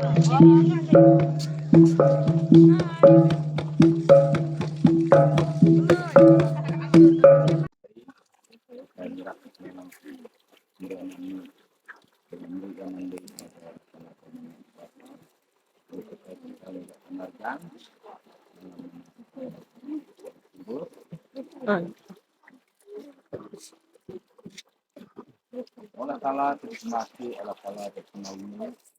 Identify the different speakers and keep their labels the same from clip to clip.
Speaker 1: Allah Taala terima kasih Allah Taala terima kasih Allah Taala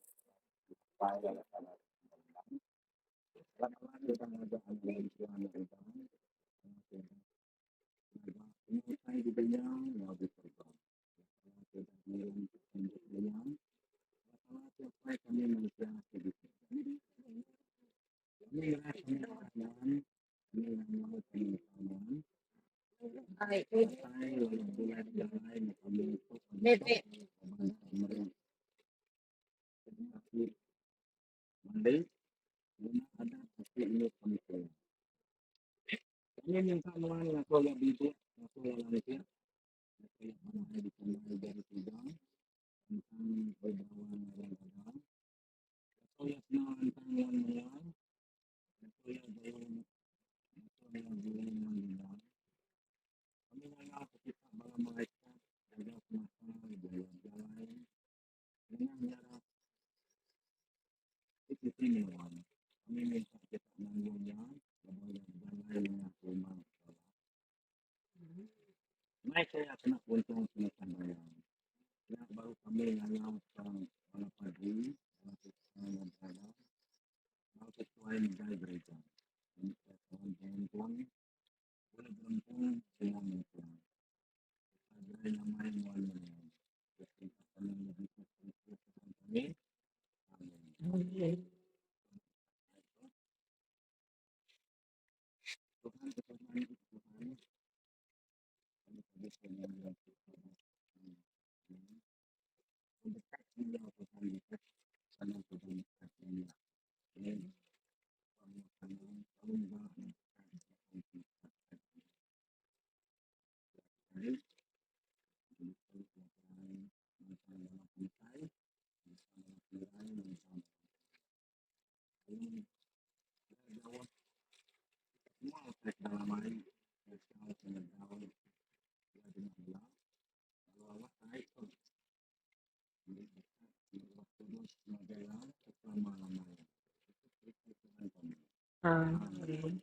Speaker 2: Amen.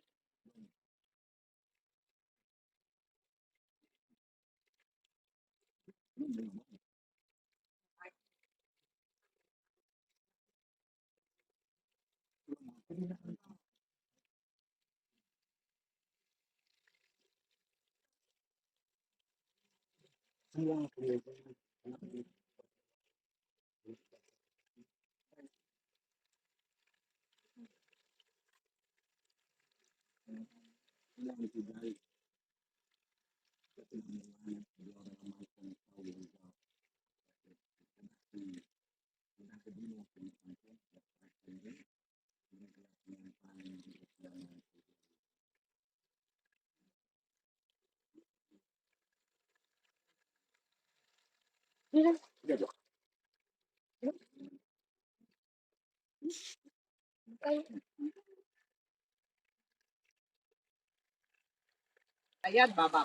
Speaker 3: Ayan, baba.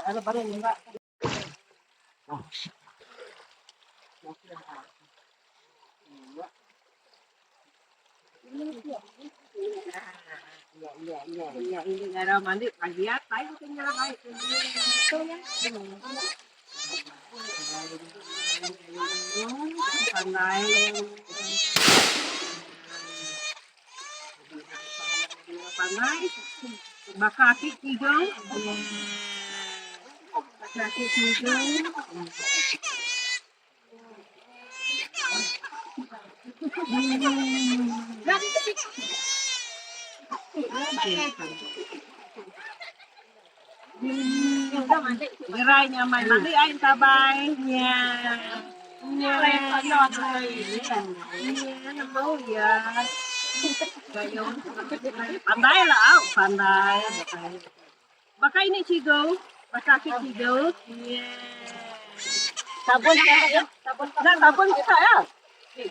Speaker 3: Ano pa rin, Iya, iya, iya, iya, ini nggak ada mandi, pagi ya, tayo tinggal kayo. Pandai. Pandai. Baka aki tiga. Baka aki tiga. Gerai nyamai mandi ai entabai. Nya. Nya. Nya nemu iya. Pandai lah au, pandai. Baka ini cikgu, baka aki cikgu. Nya. Sabun ya, sabun. Nah, sabun kita ya. Nama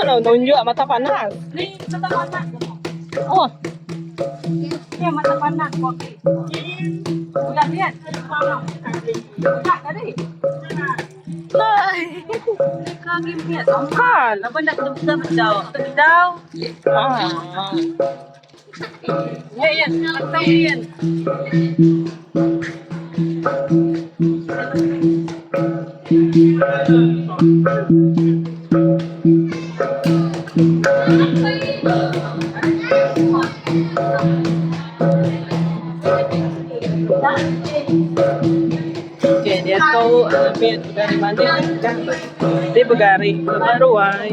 Speaker 3: nak tunjuk mata panas?
Speaker 2: Ni mata panas.
Speaker 3: Oh,
Speaker 2: Ni mata panas kopi. Udah lihat. Udah tadi.
Speaker 3: Nay. Kan.
Speaker 2: Apa nak kita bedau? Bedau.
Speaker 3: Ah.
Speaker 2: Ya ya, atau yan.
Speaker 3: Okay, diatu mit begari mandi di begari ba ruai.